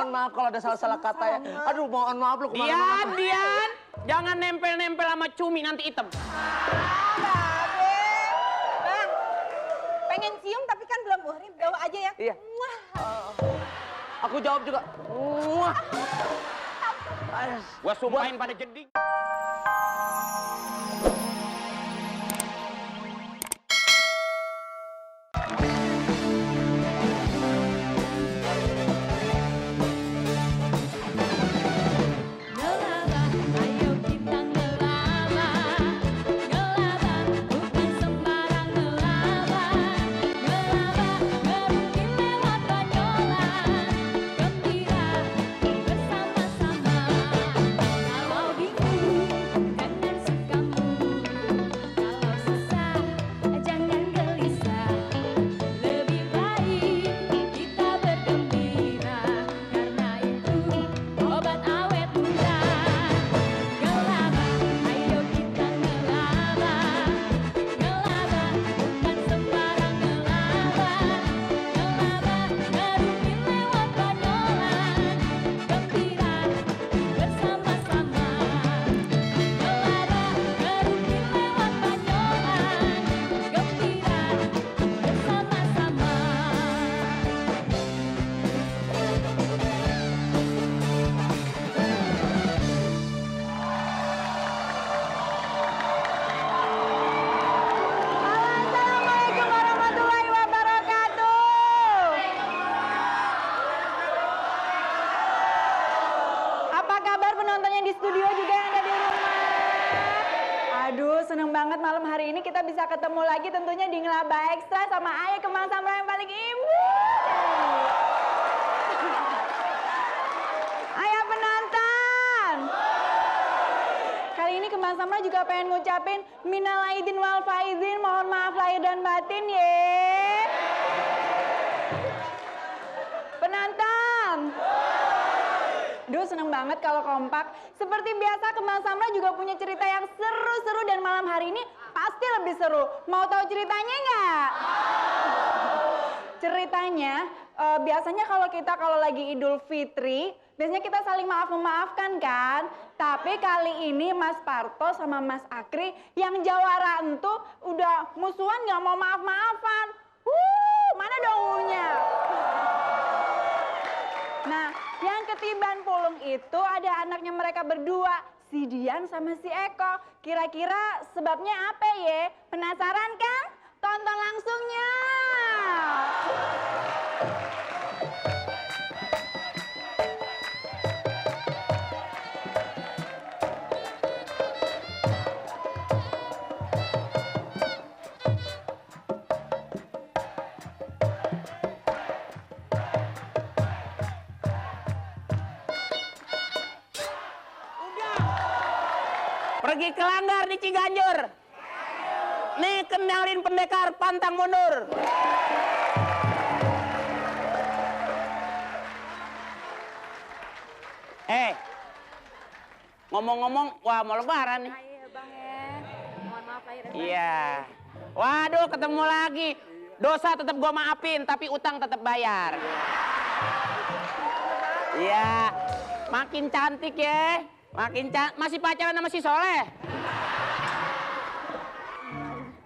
mohon maaf kalau ada salah-salah kata ya. Aduh, mohon maaf lu kemana-mana. Dian, jangan nempel-nempel sama cumi nanti hitam. Bang, pengen cium tapi kan belum muhrim, jauh aja ya. Iya. Aku jawab juga. Wah. Gua sumpahin pada jeding. Assalamualaikum warahmatullahi wabarakatuh. Apa kabar penontonnya di studio juga yang ada di rumah? Aduh, seneng banget malam hari ini kita bisa ketemu lagi tentunya di Ngelaba Ekstra sama Ayah Kemang Samra yang paling imut. Ayah penonton. Kali ini Kemang Samra juga pengen ngucapin minal aidin wal faizin, mohon maaf lahir dan batin ye. Penonton. Duh, seneng banget kalau kompak. Seperti biasa Kemang Samra juga punya cerita yang seru-seru dan malam hari ini pasti lebih seru. Mau tahu ceritanya nggak? Ceritanya biasanya kalau lagi Idul Fitri, biasanya kita saling maaf-memaafkan kan? Tapi kali ini Mas Parto sama Mas Akri yang jawara entu udah musuhan nggak mau maaf-maafan. Mana dongnya? Nah, yang ketiban pulung itu ada anaknya mereka berdua, si Dian sama si Eko. Kira-kira sebabnya apa ya? Penasaran kan? Tonton langsungnya. Pergi ke Langgar di Ciganjur. Nih kenalin pendekar pantang mundur. Ngomong-ngomong, wah mau lebaran nih. Iya bang ya, mohon maaf lahir dan batin. Iya. Waduh, ketemu lagi. Dosa tetap gua maafin, tapi utang tetap bayar. Iya. Makin cantik ya. Masih pacaran sama si Soleh?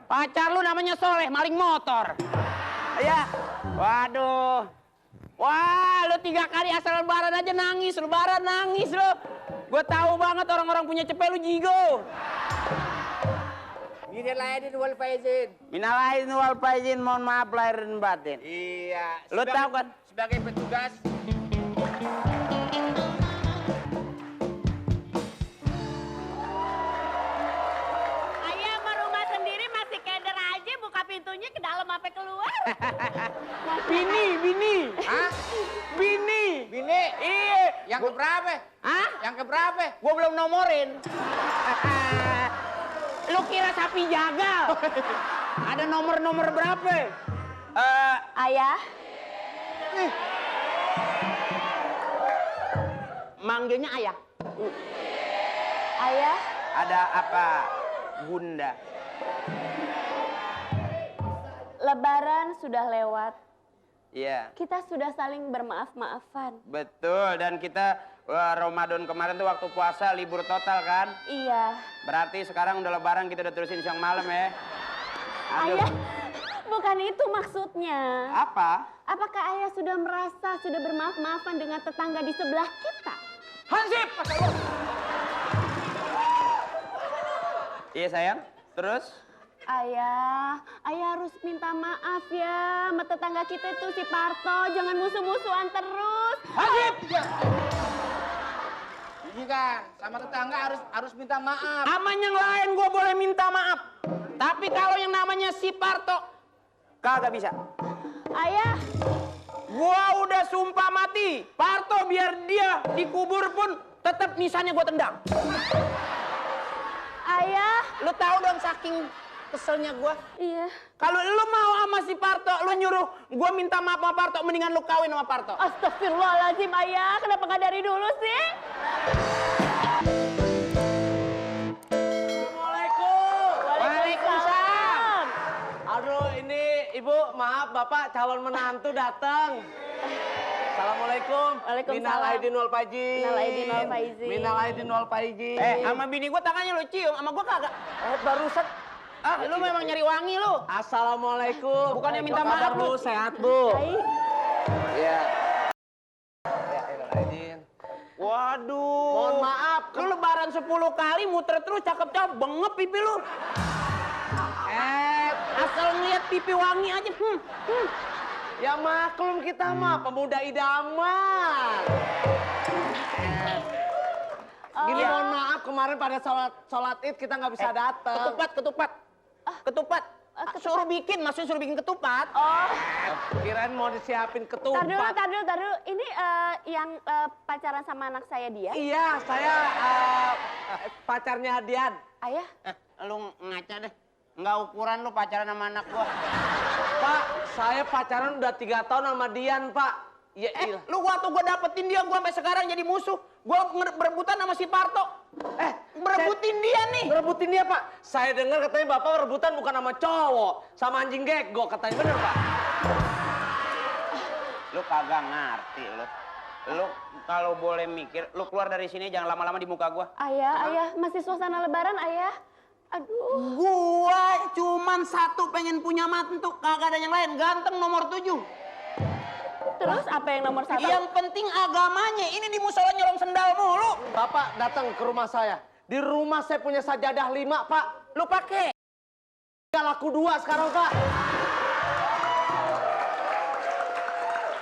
Pacar lu namanya Soleh, maling motor. Ya. Waduh. Wah, lu 3 kali asal lebaran aja nangis. Lebaran nangis lu. Gue tahu banget orang-orang punya cepet lu jigo. Minal aidin wal faizin. Minal aidin wal faizin, mohon maaf lahir dan batin. Iya. Lu tahu kan? Sebagai petugas. Ayah sama rumah sendiri masih keder aja, buka pintunya ke dalam apa keluar? Bini. Hah? Bini. Bini? Iya. Yang keberapa? Hah? Yang keberapa? Gue belum nomorin. Lu kira sapi jagal? Ada nomor-nomor berapa? Ayah, Manggilnya ayah. ayah, Ada apa, Bunda? lebaran sudah lewat. Iya. Kita sudah saling bermaaf-maafan. Betul, dan kita Ramadan kemarin tuh waktu puasa libur total kan? Iya. Berarti sekarang udah lebaran kita udah terusin siang malam ya. Aduh. Ayah, bukan itu maksudnya. Apa? Apakah ayah sudah merasa sudah bermaaf-maafan dengan tetangga di sebelah kita? Hansip! Iya sayang, terus? Ayah harus minta maaf ya sama tetangga kita itu si Parto. Jangan musuh-musuhan terus. Hansip! Ini kan, sama tetangga harus minta maaf. Aman yang lain gue boleh minta maaf. Tapi kalau yang namanya si Parto, kagak bisa. Ayah, Gua udah sumpah mati. Parto biar dia dikubur pun tetap nisannya gua tendang. ayah. Lu tahu dong saking keselnya gua. Iya. Kalau lu mau sama si Parto, lu nyuruh gua minta maaf sama Parto, mendingan lu kawin sama Parto. Astagfirullahaladzim ayah, kenapa nggak dari dulu sih? Assalamualaikum. Waalaikumsalam. Aduh, ini Ibu, maaf Bapak calon menantu datang. Assalamualaikum. Waalaikumsalam. Minal aidin wal faizin. Minal aidin wal faizin. Minal aidin wal faizin. Sama bini gua tangannya lu cium, sama gua kagak. Barusan. Lu memang nyari wangi lu. Assalamualaikum. Bukannya minta Apa kabar, maaf, Bu. lu. Sehat, Bu. Baik. Iya. Ya, minal aidin. Waduh. Mohon maaf. Lu lebaran 10 kali muter terus cakep-cakep bengep pipi lu. Asal ngeliat pipi wangi aja. Ya maklum kita mah pemuda idaman. Gini mohon maaf kemarin pada sholat Id kita nggak bisa datang. Ketupat. Suruh bikin, maksudnya suruh bikin ketupat. Oh, Kirain mau disiapin tar ketupat. dulu. Ini yang pacaran sama anak saya dia? Iya, saya pacarnya Dian. Ayah? Lu ngaca deh. Nggak ukuran lu pacaran sama anak gua. Pak, saya pacaran udah 3 tahun sama Dian, Pak. Ya, Lu waktu gua dapetin dia, gua sampai sekarang jadi musuh. Gua berebutan sama si Parto. Berebutin dia nih. Berebutin dia, Pak. Saya dengar katanya Bapak rebutan bukan sama cowok, sama anjing gego katanya, bener, Pak? Lu kagak ngerti lu. Lu kalau boleh mikir, lu keluar dari sini jangan lama-lama di muka gua. Ayah, masih suasana lebaran ayah. Aduh. Gua cuman satu pengen punya mantu, kagak ada yang lain. Ganteng nomor 7. Terus apa yang nomor 1? Yang penting agamanya. Ini di musola nyolong sendal mulu. Bapak datang ke rumah saya. Di rumah saya punya sajadah 5, Pak. Lu pakai. Nggak laku 2 sekarang, Pak.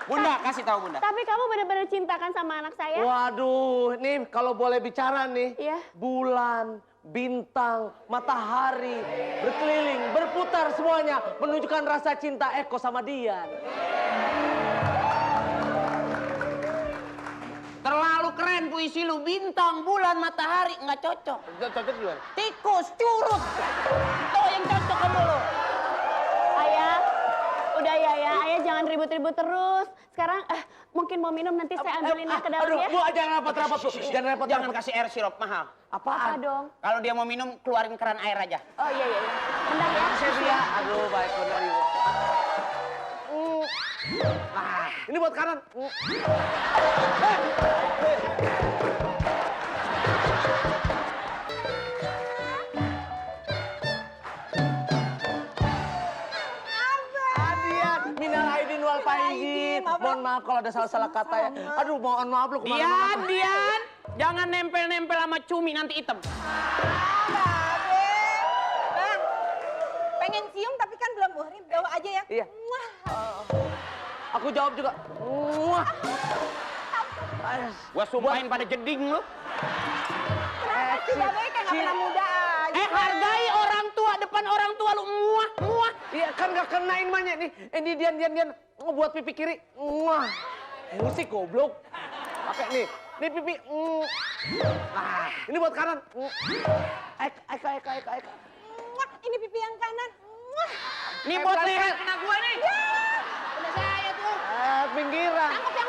Bunda, kasih tahu Bunda. Tapi kamu benar-benar cintakan sama anak saya? Waduh, nih kalau boleh bicara nih. Iya. Bulan, bintang, matahari, berkeliling, berputar semuanya menunjukkan rasa cinta Eko sama Dian. Terlalu keren puisi lu. Bintang, bulan, matahari. Nggak cocok. Cocok duluan. Tikus, curut. Tuh yang cocok sama lu. Ayah, udah ya. Ayah jangan ribut-ribut terus. Sekarang mungkin mau minum nanti saya ambilin ya ke dalam Aduh, ya. Bu, jangan rapat-rapat, Bu. Jangan rapat. Jangan kasih air sirup mahal. Apa dong? Kalau dia mau minum, keluarin keran air aja. Oh iya. Bentar ya. Saya aduh, baik benar Ibu. Ini buat kanan. Adian, minal aidin wal faizin. Mohon maaf kalau ada salah-salah kata ya. Aduh, mohon maaf lu kemana-mana. Dian. Jangan nempel-nempel sama cumi nanti hitam. Bang, pengen cium tapi kan belum muhrim, jauh aja ya. Iya. Muah. Aku jawab juga. Muah. Gua sumpahin pada jeding lu. Kenapa sih Babe kayak gak pernah muda aja? Hargai orang tua depan orang tua lu. Muah. Iya kan gak kenain banyak nih. Ini Dian. Buat pipi kiri. Muah. Musik goblok. Pakai nih. Nih pipi. Ini buat kanan. Eka. Muah, ini pipi yang kanan. Muah. Nih buat leher kena gua nih. Udah saya tuh. Pinggiran. Tangkap